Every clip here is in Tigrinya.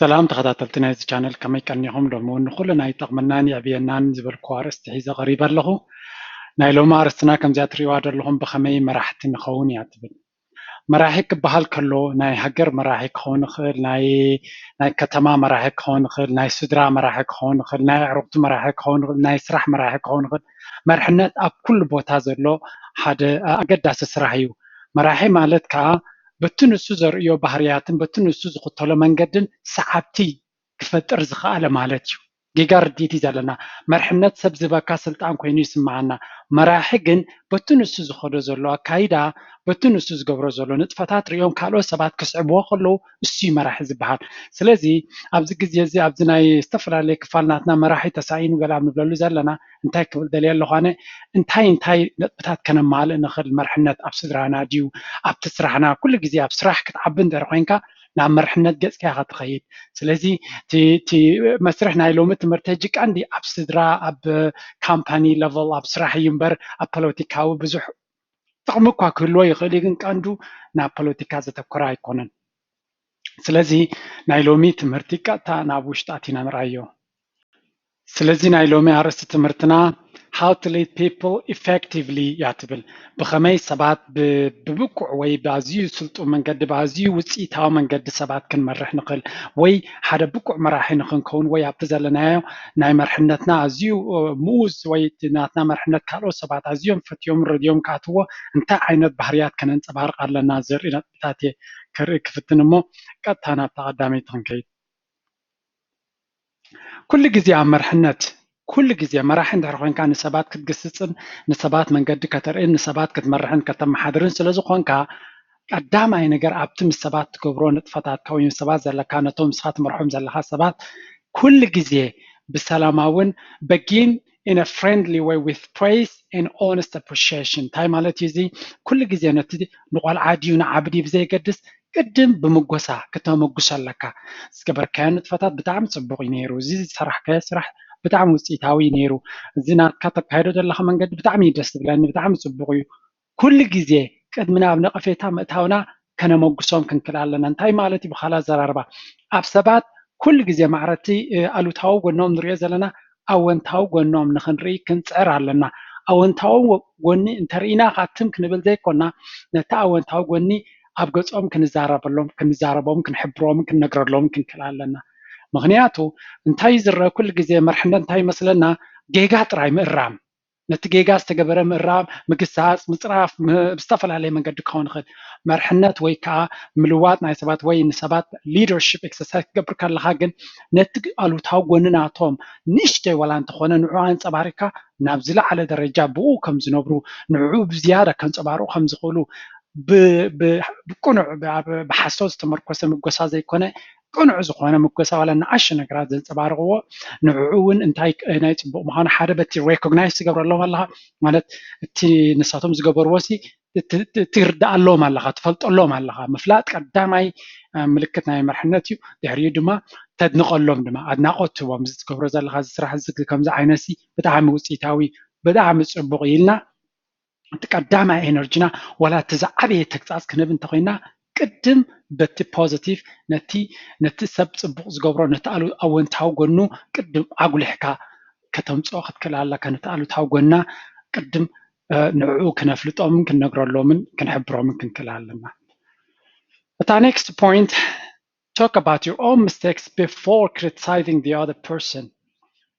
ሰላም ተኸታተልቲ ናይዚ ቻነል፣ ከመይ ቀኒኹም? ሎሚ እውን ንኹልና ይጠቕመናን የዕብየናን ዝበልኩዎ ኣርእስቲ ሒዘ ቀሪበ ኣለኹ። ናይ ሎሚ ኣርእስትና ከምዚኣ ትሪእዋ ዘለኹም ብኸመይ መራሕቲ ንኸውን እያ ትብል። መራሒ ክበሃል ከሎ ናይ ሃገር መራሒ ክኸውን ይኽእል፣ ናይ ናይ ከተማ መራሒ ክኸውን ይኽእል፣ ናይ ስድራ መራሒ ክኸውን ይኽእል፣ ናይ ኣዕሩኽቲ መራሒ ክኸውን ይኽእል፣ ናይ ስራሕ መራሒ ክኸውን ይኽእል። መርሕነት ኣብ ኩሉ ቦታ ዘሎ ሓደ ኣገዳሲ ስራሕ እዩ። መራሒ ማለት ከዓ በቲ ንሱ ዘርእዮ ባህርያትን በቲ ንሱ ዝኽተሎ መንገድን ሰዓብቲ ክፈጥር ዝኸኣለ ማለት እዩ። ጌጋ ርድኢት እዩ ዘለና። መርሕነት ሰብ ዝህበካ ስልጣን ኮይኑ ይስምዓና። መራሒ ግን በቲ ንሱ ዝኸዶ ዘሎ ኣካይዳ፣ በቲ ንሱ ዝገብሮ ዘሎ ንጥፈታት ሪኦም ካልኦት ሰባት ክስዕብዎ ከለዉ እሱ እዩ መራሒ ዝበሃል። ስለዚ ኣብዚ ግዜ እዚ ኣብዚ ናይ ዝተፈላለየ ክፋል ናትና መራሒ ተሳኢኑ ገለ ኣብ ንብለሉ ዘለና እንታይ ክብል ደልየ ኣለኹ ኣነ፣ እንታይ እንታይ ነጥብታት ከነማልእ ንኽእል? መርሕነት ኣብ ስድራና ድዩ ኣብቲ ስራሕና? ኩሉ ግዜ ኣብ ስራሕ ክትዓቢ እንድሕር ኮይንካ ናብ መርሕነት ገጽካ ኢኻ ትኸይድ። ስለዚ እቲ እቲ መስርሕ ናይ ሎሚ ትምህርቲ ሕጂ ቀንዲ ኣብ ስድራ፣ ኣብ ካምፓኒ ለቨል፣ ኣብ ስራሕ እዩ እምበር ኣብ ፖለቲካዊ ብዙሕ ጥቕሚ እኳ ክህልዎ ይኽእል እዩ፣ ግን ቀንዱ ናብ ፖለቲካ ዘተኮረ ኣይኮነን። ስለዚ ናይ ሎሚ ትምህርቲ ቀጥታ ናብ ውሽጢ ኣቲና ንርኣዮ። ስለዚ ናይ ሎሚ ኣርእስቲ ትምህርትና How to Lead People Effectively እያ ትብል። ብኸመይ ሰባት ብ- ብብቁዕ ወይ ብኣዝዩ ስልጡን መንገዲ፣ ብኣዝዩ ውፅኢታዊ መንገዲ ሰባት ክንመርሕ ንኽእል፣ ወይ ሓደ ብቁዕ መራሒ ንኽንከውን፣ ወይ ኣብቲ ዘለናዮ ናይ መርሕነትና ኣዝዩ እ፣ ምኡዝ ወይ እቲ ናትና መርሕነት ካልኦት ሰባት ኣዝዮም ፈትዮም ረድዮም ክኣትዎ እንታይ ዓይነት ባህርያት ከነንፀባርቕ ኣለና ዘርኢ ነጥብታት እየ ክርኢ ክፍትን እሞ ቀጥታ ናብታ ቀዳመይቲ ክንከይድ። ኩሉ ግዜ ኣብ መርሕነት፣ ኩሉ ግዜ መራሒ እንድሕር ኮይንካ ንሰባት ክትግስፅን ንሰባት መንገዲ ከተርእን ንሰባት ክትመርሕን ከተመሓድርን ስለ ዝኾንካ ቀዳማይ ነገር ኣብቲ ምስ ሰባት ትገብሮ ንጥፈታትካ ወይ ምስ ሰባት ዘለካ ነቶም ንስኻ ትመርሖም ዘለኻ ሰባት ኩሉ ግዜ ብሰላማውን begin in a friendly way with praise and honest appreciation። እንታይ ማለት እዩ እዚ? ኩሉ ግዜ ነቲ ንቆልዓ ድዩ ንዓቢ ድዩ ብዘየገድስ ቅድም ብምጎሳ ክተመጉሶ ኣለካ። ዝገበርካዮ ንጥፈታት ብጣዕሚ ፅቡቕ እዩ ነይሩ፣ እዚ ዝሰራሕካዮ ስራሕ ብጣዕሚ ውፅኢታዊ እዩ ነይሩ፣ እዚ ናትካ ተካይዶ ዘለካ መንገዲ ብጣዕሚ እዩ ደስ ዝብለኒ፣ ብጣዕሚ ፅቡቕ እዩ። ኩሉ ግዜ ቅድሚ ናብ ነቐፌታ ምእታውና ከነመጉሶም ክንክእል ኣለና። እንታይ ማለት እዩ? ብኻልእ ኣዘራርባ ኣብ ሰባት ኩሉ ግዜ ማዕረቲ ኣሉታዊ ጎኖም ንሪኦ ዘለና ኣወንታዊ ጎኖም ንክንርኢ ክንፅዕር ኣለና። ኣወንታዊ ጎኒ እንተርኢና ካትም ክንብል ዘይኮና ነቲ ኣወንታዊ ጎኒ ኣብ ገፆም ክንዛረበሎም ክንዛረቦም ክንሕብሮምን ክንነግረሎምን ክንክእል ኣለና። ምክንያቱ እንታይ እዩ ዝረአ ኩሉ ግዜ መርሕነት እንታይ ይመስለና? ጌጋ ጥራይ ምእራም፣ ነቲ ጌጋ ዝተገበረ ምእራም፣ ምግሳፅ፣ ምፅራፍ፣ ብዝተፈላለየ መንገዲ ክኸውን ይኽእል። መርሕነት ወይ ከዓ ምልዋጥ ናይ ሰባት ወይ ንሰባት leadership exercise ክትገብር ከለካ ግን ነቲ ኣሉታዊ ጎኒ ናቶም ንእሽተይ ዋላ እንተኾነ ንዑ ኣንፀባሪካ ናብ ዝለዓለ ደረጃ ብኡ ከም ዝነብሩ ንዑ ብዝያዳ ከንፀባርቑ ከም ዝኽእሉ ብቅኑዕ ብሓሶት ዝተመርኮሰ ምጎሳ ዘይኮነ ቅኑዕ ዝኾነ ምጎሳ ዋላ ንኣሽቱ ነገራት ዘንፀባርቕዎ ንዕኡ እውን እንታይ ናይ ፅቡቕ ምዃኑ ሓደ በቲ recognize ትገብረሎም ኣለኻ ማለት እቲ ንሳቶም ዝገበርዎ ሲ ትርዳኣሎም ኣለኻ ትፈልጠሎም ኣለኻ ምፍላጥ ቀዳማይ ምልክት ናይ መርሕነት እዩ። ድሕሪኡ ድማ ተድንቐሎም ድማ ኣድናቖት ትህቦም እዚ ትገብሮ ዘለኻ እዚ ስራሕ እዚ ከምዚ ዓይነት ሲ ብጣዕሚ ውፅኢታዊ ብጣዕሚ ፅቡቕ ኢልና እቲ ቀዳማይ energy ና ዋላ እቲ ዝዓበየ ተግፃፅ ክንህብ እንተኮይና ቅድም በቲ positive ነቲ ነቲ ሰብ ፅቡቕ ዝገብሮ ነቲ ኣወንታዊ ጎኑ ቅድም ኣጉሊሕካ ከተምፅኦ ክትክእል ኣለካ ነቲ ኣሉታዊ ጎና ቅድም ንዕኡ ክነፍልጦምን ክንነግረሎምን ክንሕብሮምን ክንክእል ኣለና። እታ next point talk about your own mistakes before criticizing the other person።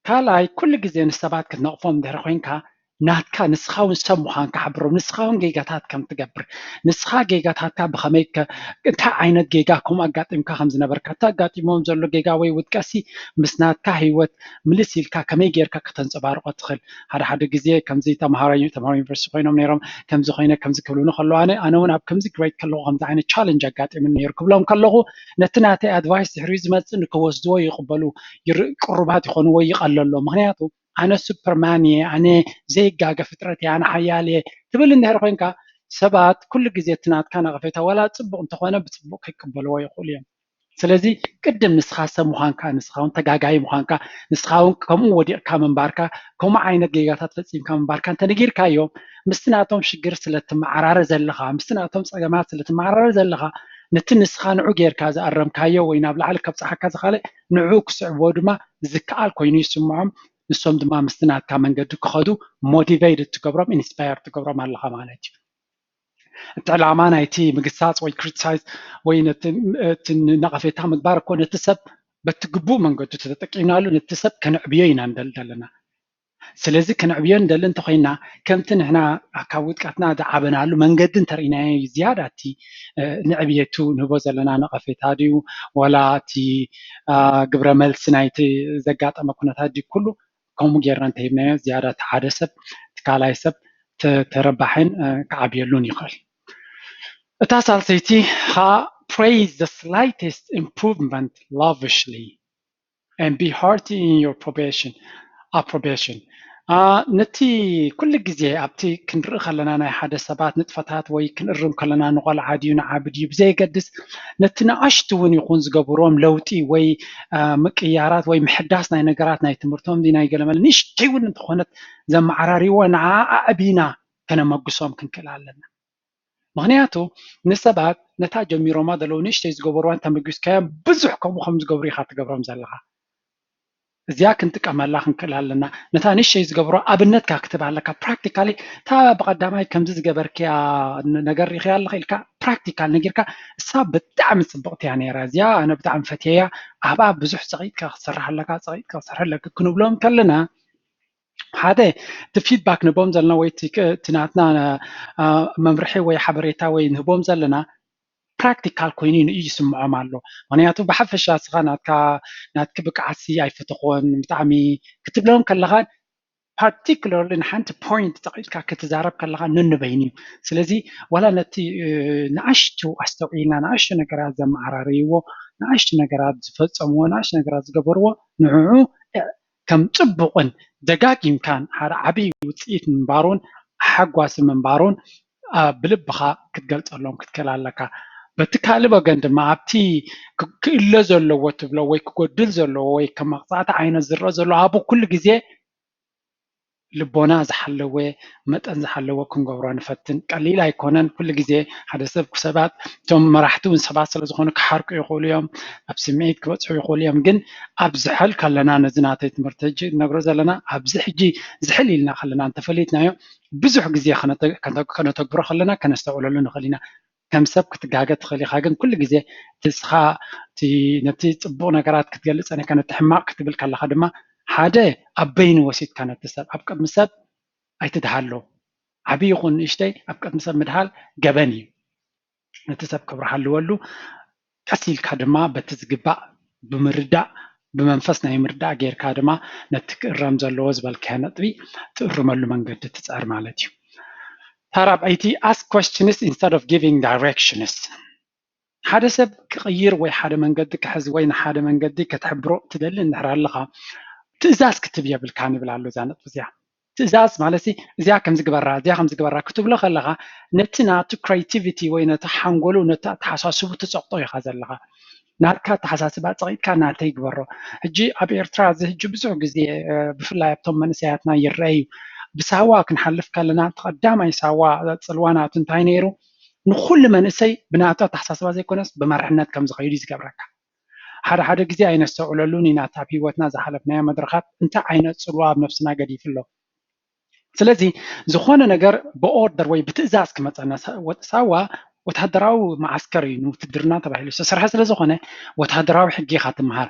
ካልኣይ ኩሉ ግዜ ንሰባት ክትነቕፎም እንድሕር ኮይንካ ናትካ ንስኻ እውን ሰብ ምዃንካ ሓብሮም ንስኻ እውን ጌጋታት ከም ትገብር ንስኻ ጌጋታትካ ብኸመይ እንታይ ዓይነት ጌጋ ከምኡ ኣጋጢምካ ከም ዝነበርካ እቲ ኣጋጢሞም ዘሎ ጌጋ ወይ ውድቀሲ ምስ ናትካ ህይወት ምልስ ኢልካ ከመይ ጌርካ ከተንፀባርቆ ትኽእል ሓደ ሓደ ግዜ ከምዚ ተምሃሮ ተምሃሮ ዩኒቨርሲቲ ኮይኖም ነይሮም ከምዚ ኮይነ ከምዚ ክብሉኒ ከለዉ ኣነ ኣነ እውን ኣብ ከምዚ grade ከለኹ ከምዚ ዓይነት challenge ኣጋጢሙኒ ነይሩ ክብሎም ከለኹ ነቲ ናተይ advice ድሕሪኡ ዝመፅእ ንክወስድዎ ይቕበሉ ቅሩባት ይኾንዎ ይቐለሎ ምክንያቱ ኣነ superman እየ ኣነ ዘይጋገ ፍጥረት እየ ኣነ ሓያል እየ ትብል እንድሕር ኮይንካ ሰባት ኩሉ ግዜ እቲ ናትካ ነቐፌታ ዋላ ፅቡቕ እንተኾነ ብፅቡቕ ከይቀበልዎ ይኽእሉ እዮም። ስለዚ ቅድም ንስኻ ሰብ ምዃንካ ንስኻ እውን ተጋጋይ ምዃንካ ንስኻ እውን ከምኡ ወዲቕካ ምንባርካ ከምኡ ዓይነት ጌጋታት ፈፂምካ ምንባርካ እንተነጊርካዮም ምስቲ ናቶም ሽግር ስለትመዓራረ ዘለኻ ምስቲ ናቶም ፀገማት ስለትመዓራረ ዘለኻ ነቲ ንስኻ ንዑ ጌርካ ዝኣረምካዮ ወይ ናብ ላዕሊ ከብፅሓካ ዝኻለ ንዑ ክስዕቦ ድማ ዝከኣል ኮይኑ ይስምዖም። ንሶም ድማ ምስቲ ናትካ መንገዲ ክኸዱ ሞቲቬይት ትገብሮም፣ ኢንስፓየር ትገብሮም ኣለኻ ማለት እዩ። እቲ ዕላማ ናይቲ ምግሳፅ ወይ ክሪቲሳይዝ ወይ ነቲ ነቐፌታ ምግባር እኮ ነቲ ሰብ በቲ ግቡእ መንገዱ ተጠቂምናሉ ነቲ ሰብ ከነዕብዮ ኢና ንደሊ ዘለና። ስለዚ ከነዕብዮ ንደሊ እንተኮይና ከምቲ ንሕና ካብ ውድቀትና ዝዓበናሉ መንገዲ እንተርኢናዮ ዝያዳ እቲ ንዕብየቱ ንህቦ ዘለና ነቐፌታ ድዩ ዋላ እቲ ግብረ መልሲ ናይቲ ዘጋጠመ ኩነታት ድዩ ኩሉ ከምኡ ጌርና እንተሂብናዮ ዝያዳ እቲ ሓደ ሰብ እቲ ካልኣይ ሰብ ተረባሕን ክዓብየሉን ይኽእል። እታ ሳልሰይቲ ከዓ praise the slightest improvement lavishly and be hearty in your probation approbation ነቲ ኩሉ ግዜ ኣብቲ ክንርኢ ከለና ናይ ሓደ ሰባት ንጥፈታት ወይ ክንእርም ከለና ንቆልዓ ድዩ ንዓቢ ድዩ ብዘየገድስ ነቲ ንኣሽቱ እውን ይኹን ዝገብርዎም ለውጢ ወይ ምቅያራት ወይ ምሕዳስ ናይ ነገራት ናይ ትምህርቶም ናይ ገለመለ ንእሽተይ እውን እንተኾነት ዘመዓራሪዎ ንዓ ኣዕቢና ከነመጉሶም ክንክእል ኣለና። ምክንያቱ ንሰባት ነታ ጀሚሮማ ዘለዉ ንእሽተይ ዝገበርዋን ተመጊስካዮም ብዙሕ ከምኡ ከም ዝገብሩ ኢኻ ትገብሮም ዘለኻ። እዚኣ ክንጥቀመላ ክንክእል ኣለና። ነታ ንእሽተይ ዝገብሮ ኣብነትካ ክትብ ኣለካ። ፕራክቲካሊ እታ ብቀዳማይ ከምዚ ዝገበርክያ ነገር ርኢኽያ ኣለኻ ኢልካ ፕራክቲካል ነጊርካ እሳ ብጣዕሚ ፅብቕቲ እያ ነይራ። እዚኣ ኣነ ብጣዕሚ ፈትየያ። ኣብኣ ብዙሕ ፀቒጥካ ክትሰርሕ ኣለካ፣ ፀቒጥካ ክትሰርሕ ኣለካ ክንብሎም ከለና ሓደ እቲ ፊድባክ ንቦም ዘለና ወይ እቲ ናትና መምርሒ ወይ ሓበሬታ ወይ ንህቦም ዘለና ፕራክቲካል ኮይኑ እዩ ይስምዖም ኣሎ። ምክንያቱ ብሓፈሻ ስኻ ናትካ ናትኪ ብቅዓትሲ ኣይፈተኾን ብጣዕሚ ክትብሎም ከለኻ ፓርቲኩለርሊ ንሓንቲ ፖይንት ጠቂጥካ ክትዛረብ ከለኻ ነንበይኑ እዩ። ስለዚ ዋላ ነቲ ንኣሽቱ ኣስተውዒልና ንኣሽቱ ነገራት ዘመዓራረይዎ ንኣሽቱ ነገራት ዝፈፀምዎ ንኣሽቱ ነገራት ዝገበርዎ ንዕዑ ከም ፅቡቕን ደጋጊምካን ሓደ ዓብዪ ውፅኢት ምንባሩን ሓጓሲ ምንባሩን ብልብኻ ክትገልፀሎም ክትክእል ኣለካ። በቲ ካልእ ወገን ድማ ኣብቲ ክእለ ዘለዎ ትብሎ ወይ ክጎድል ዘለዎ ወይ ከም መቕፃዕቲ ዓይነት ዝረአ ዘሎ ኣብ ኩሉ ግዜ ልቦና ዝሓለወ መጠን ዝሓለወ ክንገብሮ ንፈትን። ቀሊል ኣይኮነን። ኩሉ ግዜ ሓደ ሰብ ሰባት እቶም መራሕቲ እውን ሰባት ስለ ዝኾኑ ክሓርቁ ይኽእሉ እዮም፣ ኣብ ስምዒት ክበፅሑ ይኽእሉ እዮም። ግን ኣብ ዝሕል ከለና ነዚ ናተይ ትምህርቲ ሕጂ ነግሮ ዘለና ኣብዚ ሕጂ ዝሕል ኢልና ከለና እንተፈሊጥናዮ ብዙሕ ግዜ ከነተግብሮ ከለና ከነስተውዕለሉ ንኽእል ኢና። ከም ሰብ ክትጋገ ትኽእል ኢኻ፣ ግን ኩሉ ግዜ እቲ ንስኻ ነቲ ፅቡቕ ነገራት ክትገልፅ ነካ ነቲ ሕማቕ ክትብል ከለኻ ድማ ሓደ ኣብ በይኑ ወሲድካ ነቲ ሰብ ኣብ ቅድሚ ሰብ ኣይትድሃሎ። ዓብዪ ይኹን ንእሽተይ ኣብ ቅድሚ ሰብ ምድሃል ገበን እዩ። ነቲ ሰብ ክብሪ ሃልወሉ፣ ቀስ ኢልካ ድማ በቲ ዝግባእ ብምርዳእ ብመንፈስ ናይ ምርዳእ ጌርካ ድማ ነቲ ክእረም ዘለዎ ዝበልካዮ ነጥቢ ትእርመሉ መንገዲ ትፅዕር ማለት እዩ። ታራብዐይቲ ask questions instead of giving directions ሓደ ሰብ ክቕይር ወይ ሓደ መንገዲ ክሕዝ ወይ ንሓደ መንገዲ ክትሕብሮ ትደሊ እንድሕር ኣለኻ ትእዛዝ ክትብ የብልካ ንብል ኣሎ እዛ ነጥቢ እዚኣ ትእዛዝ ማለት እዚኣ ከምዚ ግበራ እዚኣ ከምዚ ግበራ ክትብሎ ከለኻ ነቲ ናቱ ክሬቲቪቲ ወይ ነቲ ሓንጎሉ ነቲ ኣተሓሳስቡ ትፀቕጦ ኢኻ ዘለኻ ናትካ ኣተሓሳስባ ፀቒጥካ ናተይ ግበሮ ሕጂ ኣብ ኤርትራ እዚ ሕጂ ብዙሕ ግዜ ብፍላይ ኣብቶም መንእሰያትና ይረአ እዩ ብሳዋ ክንሓልፍ ከለና እቲ ቀዳማይ ሳዋ ፅልዋ ናቱ እንታይ ነይሩ ንኩሉ መንእሰይ ብናቱ ኣተሓሳስባ ዘይኮነስ ብመርሕነት ከም ዝኸይዱ እዩ ዝገብረካ ሓደ ሓደ ግዜ ኣይነስተውዕለሉን ኢና ኣብ ህይወትና ዝሓለፍናዮ መድረኻት እንታይ ዓይነት ፅልዋ ኣብ ነብስና ገዲፉ ኣሎ ስለዚ ዝኾነ ነገር ብኦርደር ወይ ብትእዛዝ ክመፀና ሳዋ ወታደራዊ መዓስከር እዩ ንውትድርና ተባሂሉ ዝተሰርሐ ስለ ዝኾነ ወታደራዊ ሕጊ ኢኻ ትምሃር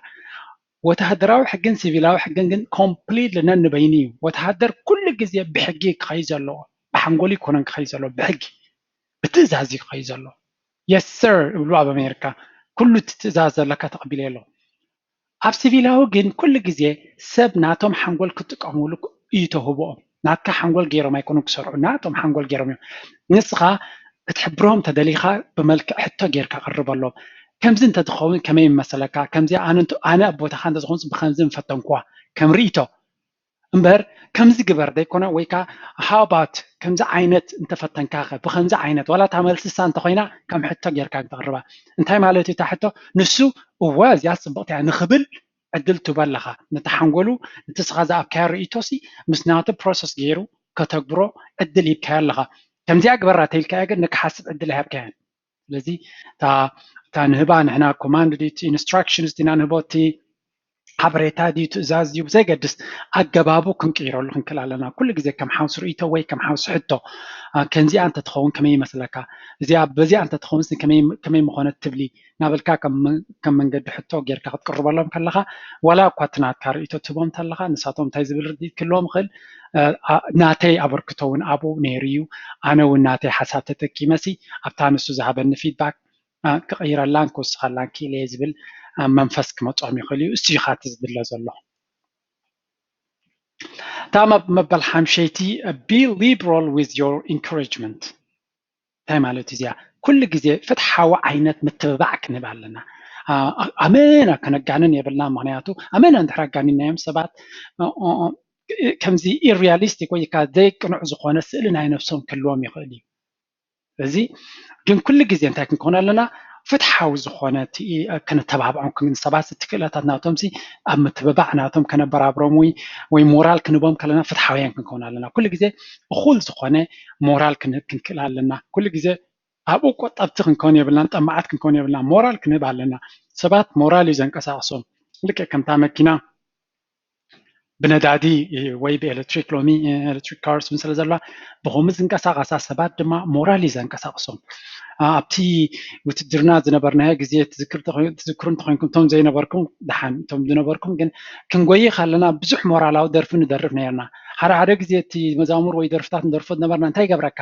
ወተሃደራዊ ሕግን ሲቪላዊ ሕግን ግን ኮምፕሊትሊ ነንበይኑ እዩ። ወተሃደር ኩሉ ግዜ ብሕጊ ክኸይ ዘለዎ፣ ብሓንጎሉ ኣይኮነን ክኸይ ዘለዎ፣ ብሕጊ ብትእዛዝ እዩ ክኸይ ዘለዎ። የስ ሰር እብሉ ኣብ ኣሜሪካ ኩሉ እቲ ትእዛዝ ዘለካ ተቐቢለ ኣሎ። ኣብ ሲቪላዊ ግን ኩሉ ግዜ ሰብ ናቶም ሓንጎል ክጥቀምሉ እዩ ተህብኦም። ናትካ ሓንጎል ገይሮም ኣይኮኑን ክሰርሑ፣ ናቶም ሓንጎል ገይሮም እዮም። ንስኻ ክትሕብሮም ተደሊኻ ብመልክዕ ሕቶ ጌርካ ቅርበሎም። ከምዚ እንተትኸውን ከመይ ይመሰለካ? ከምዚ ኣነ ኣቦታኻ እንተዝኾንስ ብኸምዚ ምፈተንኩዋ ከም ርእይቶ እምበር ከምዚ ግበር ዘይኮነ ወይ ከዓ how about ከምዚ ዓይነት እንተፈተንካ ኸ ብኸምዚ ዓይነት ዋላ እታ መልስሳ እንተኾይና ከም ሕቶ ጌርካ እንተቕርባ እንታይ ማለት እዩ እታ ሕቶ ንሱ እወ እዚኣ ፅብቕቲ እያ ንኽብል ዕድል ትህቦ ኣለኻ ነቲ ሓንጎሉ እቲ ስኻ ዝኣብካዮ ርእይቶሲ ምስ ናቱ ፕሮሰስ ገይሩ ከተግብሮ ዕድል ሂብካዮ ኣለኻ ከምዚኣ ግበራ ተኢልካዮ ግን ንክሓስብ ዕድል ኣይሃብካዮን ስለዚ እታ ንህባ ንሕና command ድዩ፣ instructions ዲና ንህቦ፣ እቲ ሓበሬታ ድዩ፣ ትእዛዝ ድዩ፣ ብዘይገድስ ኣገባቡ ክንቅይረሉ ክንክእል ኣለና። ኩሉ ግዜ ከም ሓውሲ ርእይቶ ወይ ከም ሓውሲ ሕቶ፣ ከምዚኣ እንተትኸውን ከመይ ይመስለካ፣ እዚኣ በዚኣ እንተትኸውን ከመይ ምኾነት ትብሊ እናበልካ ከም መንገዲ ሕቶ ጌርካ ክትቅርበሎም ከለኻ፣ ዋላ እኳ እቲ ናትካ ርእይቶ ትህቦም እንተለኻ፣ ንሳቶም እንታይ ዝብል ርድኢት ክህልዎም ይኽእል፣ ናተይ ኣበርክቶ እውን ኣብኡ ነይሩ እዩ፣ ኣነ እውን ናተይ ሓሳብ ተጠቂመሲ ኣብታ ንሱ ዝሃበኒ feedback ክቕይረላን ክውስኸላን ክኢለ እየ ዝብል መንፈስ ክመፅኦም ይኽእል እዩ። እሱ እዩ ካቲ ዝድለ ዘሎ። እታ መበል ሓምሸይቲ፣ be liberal with your encouragement። እንታይ ማለት እዩ እዚኣ? ኩሉ ግዜ ፍትሓዊ ዓይነት ምትብባዕ ክንህብ ኣለና። ኣመና ከነጋንን የብልና። ምክንያቱ ኣመና እንድሕር ኣጋኒናዮም ሰባት ከምዚ ኢሪያሊስቲክ ወይ ከዓ ዘይቅኑዕ ዝኾነ ስእሊ ናይ ነብሶም ክህልዎም ይኽእል እዩ። ስለዚ ግን ኩሉ ግዜ እንታይ ክንከውን ኣለና? ፍትሓዊ ዝኾነ ክንተባብዖም፣ ሰባት እቲ ክእለታት ናቶም ሲ ኣብ ምትብባዕ ናቶም ከነበራብሮም ወይ ወይ ሞራል ክንቦም ከለና ፍትሓውያን ክንከውን ኣለና። ኩሉ ግዜ እኹል ዝኾነ ሞራል ክንህብ ክንክእል ኣለና። ኩሉ ግዜ ኣብኡ ቆጠብቲ ክንከውን የብልናን፣ ጠማዓት ክንከውን የብልና። ሞራል ክንህብ ኣለና። ሰባት ሞራል እዩ ዘንቀሳቕሶም። ልክዕ ከምታ መኪና ብነዳዲ ወይ ብኤሌክትሪክ፣ ሎሚ ኤሌክትሪክ ካርስ እውን ስለ ዘለዋ ብኸምኡ ዝንቀሳቐሳ ሰባት ድማ ሞራል እዩ ዘንቀሳቕሶም። ኣብቲ ውትድርና ዝነበርናዮ ግዜ ትዝክሩ እንተኾይንኩም፣ እቶም ዘይነበርኩም ደሓን፣ እቶም ዝነበርኩም ግን ክንጎይ ከለና ብዙሕ ሞራላዊ ደርፊ ንደርፍ ነርና። ሓደ ሓደ ግዜ እቲ መዛሙር ወይ ደርፍታት ንደርፎ ዝነበርና እንታይ ይገብረካ?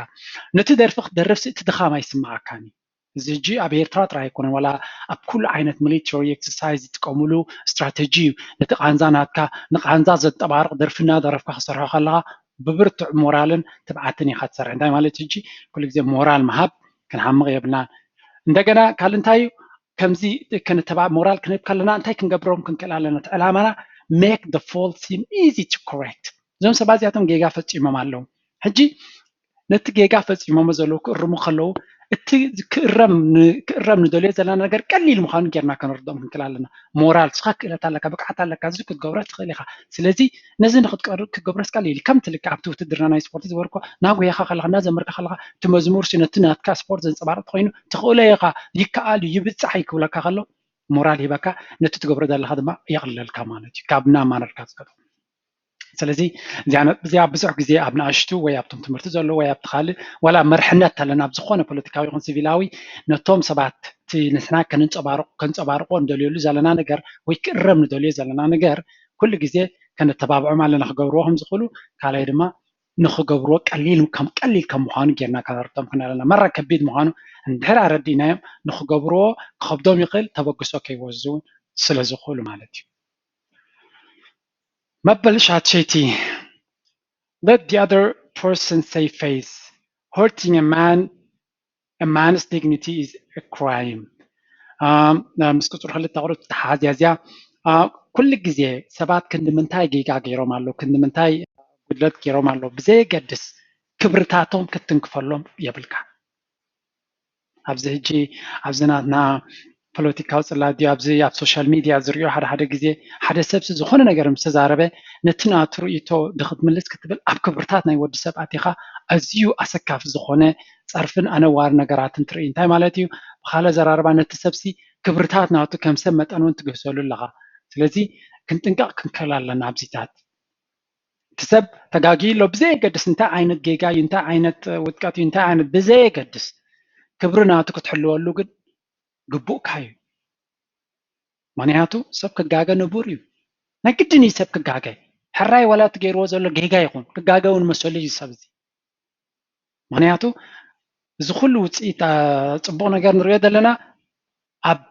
ነቲ ደርፊ ክትደርፍ እቲ ድኻም ኣይስምዓካን እዩ። እዚ ሕጂ ኣብ ኤርትራ ጥራይ ኣይኮነን፣ ዋላ ኣብ ኩሉ ዓይነት ሚሊተሪ ኤክሰርሳይዝ ዝጥቀምሉ ስትራተጂ እዩ። ነቲ ቃንዛ ናትካ ንቃንዛ ዘንፀባርቕ ደርፊ እናደረፍካ ክሰርሖ ከለኻ ብብርቱዕ ሞራልን ትብዓትን ኢኻ ትሰርሕ። እንታይ ማለት ሕጂ ኩሉ ግዜ ሞራል ምሃብ ክንሓምቕ የብልናን። እንደገና ካልእ እንታይ እዩ? ከምዚ ከነተባ ሞራል ክንህብ ከለና እንታይ ክንገብሮም ክንክእል ኣለና? እቲ ዕላማና make the fault seem easy to correct። እዞም ሰባት እዚኣቶም ጌጋ ፈፂሞም ኣለዉ። ሕጂ ነቲ ጌጋ ፈፂሞሞ ዘለዉ ክእርሙ ከለዉ እቲ ክእረም ክእረም ንደልዮ ዘለና ነገር ቀሊል ምዃኑ ጌርና ከነርድኦም ክንክእል ኣለና። ሞራል፣ ንስኻ ክእለት ኣለካ፣ ብቅዓት ኣለካ፣ እዚ ክትገብሮ ትኽእል ኢኻ። ስለዚ ነዚ ንክትገብሮ ቀሊል እዩ። ከምቲ ልክዕ ኣብቲ ውትድርና ናይ ስፖርት ዝበልኮ እናጎየኻ ከለኻ እናዘመርካ ከለኻ እቲ መዝሙር ሲ ነቲ ናትካ ስፖርት ዘንፀባርቕ ተኾይኑ ትኽእሎ ኢኻ፣ ይከኣል እዩ፣ ይብፃሕ እዩ ክብለካ ከሎ ሞራል ሂበካ ነቲ ትገብሮ ዘለኻ ድማ የቕልለልካ ማለት እዩ ካብ ናብ ማነርካ ዝገጥም። ስለዚ እዚኣ ብዙሕ ግዜ ኣብ ንኣሽቱ ወይ ኣብቶም ትምህርቲ ዘለዉ ወይ ኣብቲ ካልእ ዋላ መርሕነት ኣለና ኣብ ዝኾነ ፖለቲካዊ ይኹን ሲቪላዊ ነቶም ሰባት እቲ ንሕና ከንፀባርቆ ንደልየሉ ዘለና ነገር ወይ ክእረም ንደልዮ ዘለና ነገር ኩሉ ግዜ ከነተባብዖም ኣለና ክገብርዎ ከም ዝኽእሉ፣ ካልኣይ ድማ ንኽገብርዎ ቀሊል ከም ቀሊል ከም ምዃኑ ጌርና ከነርድኦም ክንክእል ኣለና። መራ ከቢድ ምዃኑ እንድሕር ኣረዲእናዮም ንኽገብርዎ ክኸብዶም ይኽእል፣ ተበግሶ ከይወስዱ ስለ ዝኽእሉ ማለት እዩ። መበል ሻትሸይቲ let the other person save face hurting a man a man's dignity is a crime። ምስ ቁፅሪ ክልተ ቁሩብ ተሓዝያ እዚኣ ኩሉ ግዜ ሰባት ክንዲ ምንታይ ጌጋ ገይሮም ኣለዉ፣ ክንዲ ምንታይ ጉድለት ገይሮም ኣለዉ ብዘየገድስ ክብርታቶም ክትትንክፈሎም የብልካ። ኣብዚ ሕጂ ኣብዚ ናትና ፖለቲካዊ ፅላት ድዩ ኣብዚ ኣብ ሶሻል ሚድያ ዝሪኦ ሓደ ሓደ ግዜ ሓደ ሰብሲ ዝኾነ ነገር ምስ ተዛረበ ነቲ ናቱ ርእይቶ ድክትምልስ ክትብል ኣብ ክብርታት ናይ ወዲ ሰብ ኣቲኻ ኣዝዩ ኣሰካፊ ዝኾነ ፀርፍን ኣነዋሪ ነገራትን ትርኢ። እንታይ ማለት እዩ? ብካልእ ዘራርባ ነቲ ሰብሲ ክብርታት ናቱ ከም ሰብ መጠን እውን ትግህሰሉ ኣለኻ። ስለዚ ክንጥንቀቕ ክንክእል ኣለና ኣብዚታት። እቲ ሰብ ተጋጊ ኣሎ ብዘየገድስ እንታይ ዓይነት ጌጋ እዩ እንታይ ዓይነት ውድቀት እዩ እንታይ ዓይነት ብዘየገድስ ክብሪ ናቱ ክትሕልወሉ ግን ግቡእካ እዩ። ምክንያቱ ሰብ ክጋገ ንቡር እዩ። ናይ ግድን እዩ ሰብ ክጋገ። ሕራይ ዋላ እቲ ገይርዎ ዘሎ ጌጋ ይኹን ክጋገ እውን መሰሉ እዩ ሰብ እዚ። ምክንያቱ እዚ ኩሉ ውፅኢት ፅቡቕ ነገር ንሪኦ ዘለና ኣብ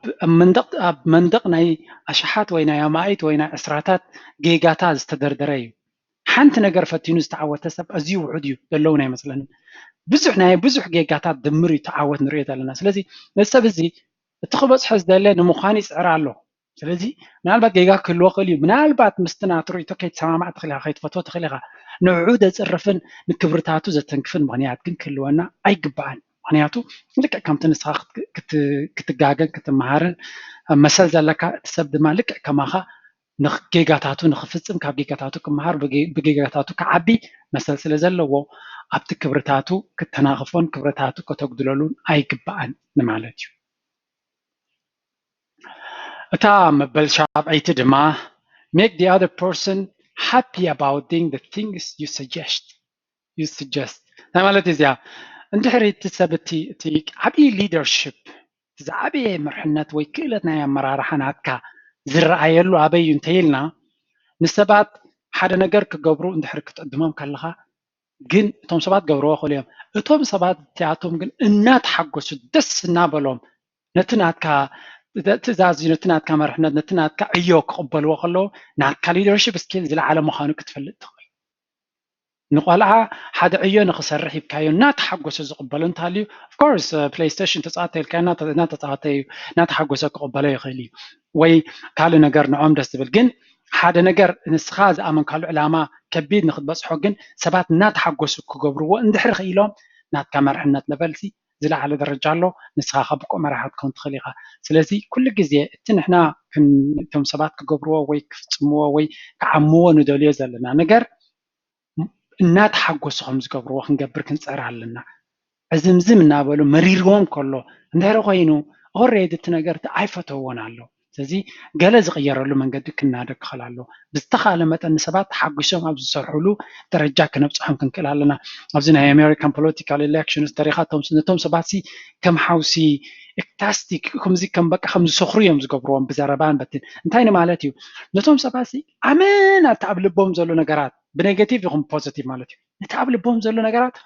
መንደቕ ናይ ኣሽሓት ወይ ናይ ኣማኢት ወይ ናይ ዕስራታት ጌጋታ ዝተደርደረ እዩ። ሓንቲ ነገር ፈቲኑ ዝተዓወተ ሰብ ኣዝዩ ውሑድ እዩ ዘለውን ኣይመስለንን። ብዙሕ ናይ ብዙሕ ጌጋታት ድምር እዩ ተዓወት ንሪኦ ዘለና። ስለዚ ነዚ ሰብ እዚ እቲ ክበፅሖ ዝደለ ንምዃን ይፅዕር ኣሎ። ስለዚ ምናልባት ጌጋ ክህልዎ ክእል እዩ። ምናልባት ምስቲ ናቱ ርእይቶ ከይትሰማማዕ ትኽእል ኢኻ፣ ከይትፈትዎ ትኽእል ኢኻ። ንዕኡ ዘፅርፍን ንክብርታቱ ዘተንክፍን ምኽንያት ግን ክህልወና ኣይግባእን። ምኽንያቱ ልክዕ ከምቲ ንስኻ ክትጋገን ክትመሃርን መሰል ዘለካ እቲ ሰብ ድማ ልክዕ ከማኻ ንጌጋታቱ ንክፍፅም ካብ ጌጋታቱ ክመሃር ብጌጋታቱ ክዓቢ መሰል ስለ ዘለዎ ኣብቲ ክብርታቱ ክተናኽፎን ክብርታቱ ከተጉድለሉን ኣይግባእን ንማለት እዩ። እታ መበል ሻብዐይቲ ድማ make the other person happy about doing the things you suggest you suggest እንታይ ማለት እዚኣ? እንድሕሪ እቲ ሰብ እቲ እቲ ዓብዪ leadership ዝዓበየ መርሕነት ወይ ክእለት ናይ ኣመራርሓ ናትካ ዝረኣየሉ ኣበይ እዩ እንተይልና፣ ንሰባት ሓደ ነገር ክገብሩ እንድሕሪ ክትዕድሞም ከለኻ፣ ግን እቶም ሰባት ገብርዎ ክእሉ እዮም። እቶም ሰባት እቲኣቶም ግን እናተሓጎሱ ደስ እናበሎም ነቲ ናትካ ትእዛዝ እዩ፣ ነቲ ናትካ መርሕነት፣ ነቲ ናትካ ዕዮ ክቕበልዎ ከለዉ ናትካ leadership skill ዝለዓለ ምዃኑ ክትፈልጥ ትኽእል። ንቆልዓ ሓደ ዕዮ ንኽሰርሕ ሂብካዮ እናተሓጎሰ ዝቕበሎ እንተሃልዩ፣ of course PlayStation ተፃወተ ኢልካ እናተፃወተ እዩ እናተሓጎሰ ክቕበሎ ይኽእል እዩ። ወይ ካልእ ነገር ንዖም ደስ ዝብል ግን ሓደ ነገር ንስኻ ዝኣመንካሉ ዕላማ ከቢድ ንክትበፅሖ ግን ሰባት እናተሓጎሱ ክገብርዎ እንድሕር ክኢሎም ናትካ መርሕነት level ሲ ዝለዓለ ደረጃ ኣሎ። ንስኻ ካብ ብቁዕ መራሒ ክትከውን ትኽእል ኢኻ። ስለዚ ኩሉ ግዜ እቲ ንሕና እቶም ሰባት ክገብርዎ ወይ ክፍፅምዎ ወይ ክዓምዎ ንደልዮ ዘለና ነገር እናተሓጎሱ ከም ዝገብርዎ ክንገብር ክንፅዕር ኣለና። ዕዝምዝም እናበሉ መሪርዎም ከሎ እንድሕር ኮይኑ already እቲ ነገር እቲ ኣይፈተዎን ኣሎ። ስለዚ ገለ ዝቕየረሉ መንገዲ ክናደ ክኽእል ኣሎ። ብዝተኻለ መጠን ንሰባት ተሓጒሶም ኣብ ዝሰርሕሉ ደረጃ ክነብፅሖም ክንክእል ኣለና። ኣብዚ ናይ American political elections ተሪኻ ነቶም ሰባት ሲ ከም ሓውሲ ecstatic ከምዚ ከም በቃ ከም ዝሰኽሩ እዮም ዝገብርዎም ብዘረባን በትን። እንታይ ንማለት እዩ? ነቶም ሰባት ሲ ኣመና እቲ ኣብ ልቦም ዘሎ ነገራት ብnegative ይኹን positive ማለት እዩ። ነቲ ኣብ ልቦም ዘሎ ነገራት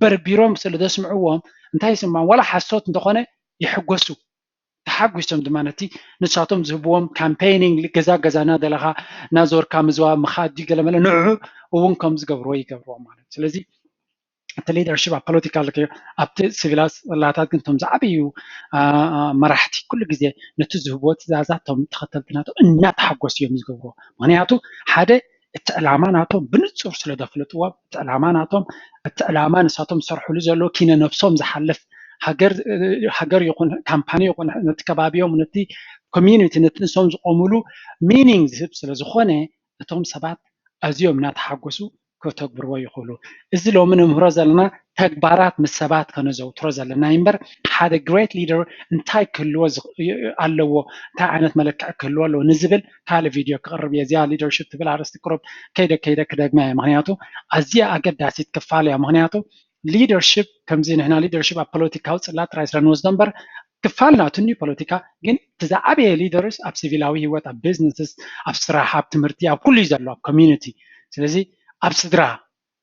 በርቢሮም ስለ ዘስምዕዎም እንታይ ይስምዖም? ዋላ ሓሶት እንተኾነ ይሕጎሱ። ተሓጒሶም ድማ ነቲ ንሳቶም ዝህብዎም campaigning ገዛ ገዛ እናደለኻ እናዞርካ ምዝዋር ምኻድ ድዩ ገለመለ ንዑ እውን ከም ዝገብርዎ ይገብርዎ ማለት እዩ። ስለዚ እቲ leadership ኣብ political ኣብቲ civil ላታት ግን እቶም ዝዓበዩ መራሕቲ ኩሉ ግዜ ነቲ ዝህብዎ ትእዛዛት እቶም ተኸተልቲ ናቶም እናተሓጎሱ እዮም ዝገብርዎ። ምክንያቱ ሓደ እቲ ዕላማ ናቶም ብንፁር ስለ ዘፍልጥዎም እቲ ዕላማ ናቶም እቲ ዕላማ ንሳቶም ዝሰርሕሉ ዘለዉ ኪነ ነብሶም ዝሓልፍ ሃገር ይኹን ካምፓኒ ይኹን ነቲ ከባቢኦም ነቲ community ነቲ ንሶም ዝቆምሉ meaning ዝህብ ስለ ዝኾነ እቶም ሰባት ኣዝዮም እናተሓጎሱ ከተግብርዎ ይኽእሉ። እዚ ሎሚ ንምህሮ ዘለና ተግባራት ምስ ሰባት ከነዘውትሮ ዘለና እዩ እምበር ሓደ great leader እንታይ ክህልዎ ኣለዎ እንታይ ዓይነት መለክዒ ክህልዎ ኣለዎ ንዝብል ካልእ ቪድዮ ክቕርብ እየ። እዚኣ leadership ትብል ኣርእስቲ ቅሩብ ከይደ ከይደ ክደግማ እየ። ምክንያቱ ኣዝያ ኣገዳሲት ክፋል እያ። ምክንያቱ leadership ከምዚ ንሕና leadership ኣብ ፖለቲካዊ ፅላት ጥራይ ስለ ንወስዶ እምበር ክፋል ናቱ ኒ ፖለቲካ ግን እቲ ዝዓበየ leaders ኣብ ሲቪላዊ ህይወት ኣብ businesses ኣብ ስራሕ ኣብ ትምህርቲ ኣብ ኩሉ እዩ ዘሎ ኣብ community። ስለዚ ኣብ ስድራ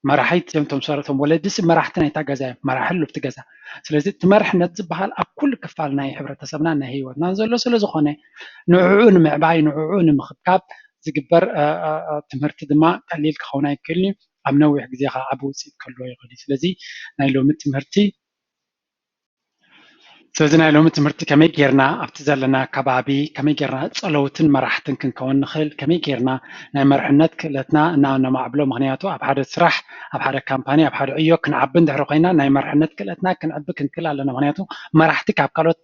መራሒ እቶም ሰረቶም ወለዲ ሲ መራሕቲ ናይታ ገዛ እዮም መራሒ ኣለዉ ኣብቲ ገዛ። ስለዚ እቲ መርሕነት ዝበሃል ኣብ ኩሉ ክፋል ናይ ሕብረተሰብና ናይ ህይወትናን ዘሎ ስለ ዝኾነ ንዕዑ ንምዕባይ ንዕዑ ንምኽብካብ ዝግበር ትምህርቲ ድማ ቀሊል ክኸውን ኣይክእልን እዩ። ኣብ ነዊሕ ግዜ ከዓ ዓቢ ውፅኢት ክህልዎ ይኽእል እዩ። ስለዚ ናይ ሎሚ ትምህርቲ ስለዚ ናይ ሎሚ ትምህርቲ ከመይ ጌርና ኣብቲ ዘለና ከባቢ ከመይ ጌርና ፀለውትን መራሕትን ክንከውን ንኽእል ከመይ ጌርና ናይ መርሕነት ክእለትና እና ነማዕብሎ ምክንያቱ ኣብ ሓደ ስራሕ ኣብ ሓደ ካምፓኒ ኣብ ሓደ ዕዮ ክንዓቢ እንድሕሪ ኮይና ናይ መርሕነት ክእለትና ክንዕቢ ክንክእል ኣለና። ምክንያቱ መራሕቲ ካብ ካልኦት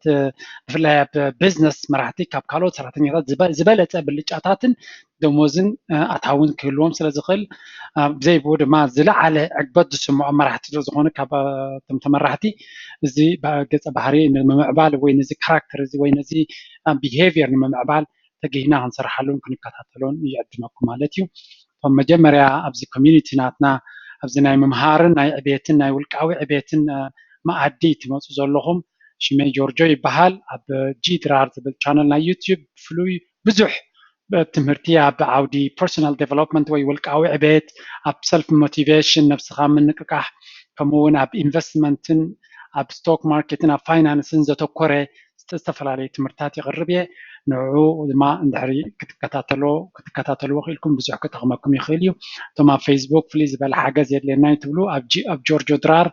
ብፍላይ ኣብ business መራሕቲ ካብ ካልኦት ሰራሕተኛታት ዝበለፀ ብልጫታትን ደሞዝን ኣታውን ክህልዎም ስለ ዝኽእል ብዘይ ብኡ ድማ ዝለዓለ ዕግበት ዝስምዖም መራሕቲ ስለ ዝኾኑ ካብ እቶም ተመራሕቲ እዚ ገፀ ባህሪ ንምምዕባል ወይ ነዚ character እዚ ወይ ነዚ behavior ንምምዕባል ተገሂና ክንሰርሓሉን ክንከታተሎን ይዕድመኩም ማለት እዩ። እቶም መጀመርያ ኣብዚ community ናትና ኣብዚ ናይ ምምሃርን ናይ ዕቤትን ናይ ውልቃዊ ዕቤትን መኣዲ ትመፁ ዘለኹም ሽመይ ጆርጆ ይበሃል። ኣብ G ድራር ዝብል channel ናይ YouTube ፍሉይ ብዙሕ ትምህርቲ ኣብ ዓውዲ personal development ወይ ውልቃዊ ዕቤት ኣብ self motivation ነብስኻ ምንቅቃሕ ከምኡ እውን ኣብ investment ን ኣብ stock market ን ኣብ finance ን ዘተኮረ ዝተፈላለዩ ትምህርትታት የቕርብ እየ። ንዕኡ ድማ እንድሕሪ ክትከታተሎ ክትከታተልዎ ክኢልኩም ብዙሕ ክጠቕመኩም ይኽእል እዩ። እቶም ኣብ Facebook ፍልይ ዝበለ ሓገዝ የድልየና እዩ ትብሉ ኣብ ጆርጆ ድራር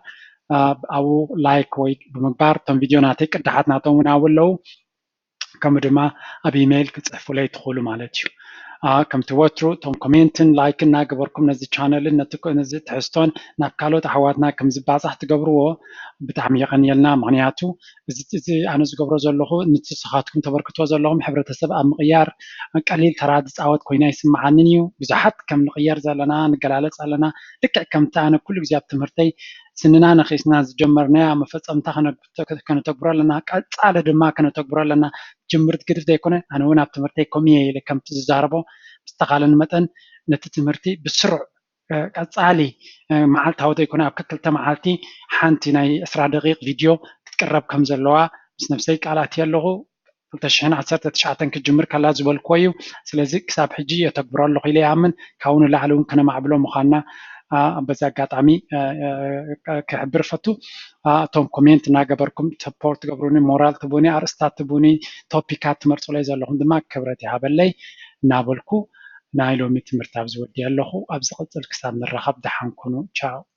ኣብኡ like ወይ ብምግባር እቶም ቪድዮ ናተይ ቅዳሓት ናቶም እውን ኣብኡ ኣለዉ። ከምኡ ድማ ኣብ ኢሜይል ክፅሕፉለይ ትኽእሉ ማለት እዩ። ከምቲ ወትሩ እቶም ኮሜንትን ላይክን እናገበርኩም ነዚ ቻነልን ነዚ ትሕዝቶን ናብ ካልኦት ኣሕዋትና ከም ዝባፃሕ ትገብርዎ ብጣዕሚ የቐንየልና። ምክንያቱ እዚ ኣነ ዝገብሮ ዘለኹ ንስኻትኩም ተበርክቶ ዘለኹም ሕብረተሰብ ኣብ ምቕያር ቀሊል ተራ ዝፃወት ኮይና ይስምዓንን እዩ። ብዙሓት ከም ንቕየር ዘለና ንገላለፅ ኣለና። ልክዕ ከምቲ ኣነ ኩሉ ግዜ ኣብ ትምህርተይ ስንና ነኺስና ዝጀመርናያ መፈፀምታ ከነተግብሮ ኣለና። ቀፃሊ ድማ ከነተግብሮ ኣለና። ጅምርት ግድፍ ዘይኮነ ኣነ እውን ኣብ ትምህርተይ ከምኡ እየ ኢለ ከምቲ ዝዛረቦ ብዝተኻለን መጠን ነቲ ትምህርቲ ብስሩዕ ቀፃሊ መዓልታዊ ዘይኮነ ኣብ ክልተ መዓልቲ ሓንቲ ናይ ዕስራ ደቂቕ ቪድዮ ክትቅረብ ከም ዘለዋ ምስ ነብሰይ ቃል ኣትየ ኣለኹ። ክልተ ሽሕን ዓሰርተ ትሽዓተን ክትጅምር ከላ ዝበልክዎ እዩ። ስለዚ ክሳብ ሕጂ የተግብሮ ኣለኹ ኢለ ይኣምን። ካብኡ ንላዕሊ እውን ከነማዕብሎ ምዃንና በዚ ኣጋጣሚ ክሕብር ፈቱ። እቶም ኮሜንት እናገበርኩም ሰፖርት ትገብሩኒ፣ ሞራል ትቡኒ፣ ኣርእስታት ትቡኒ፣ ቶፒካት ትመርፁለይ ዘለኹም ድማ ክብረት ይሃበለይ እናበልኩ ናይ ሎሚ ትምህርቲ ኣብዚ ወዲእ ኣለኹ። ኣብ ዝቕፅል ክሳብ ንራኸብ ደሓን ኩኑ። ቻው።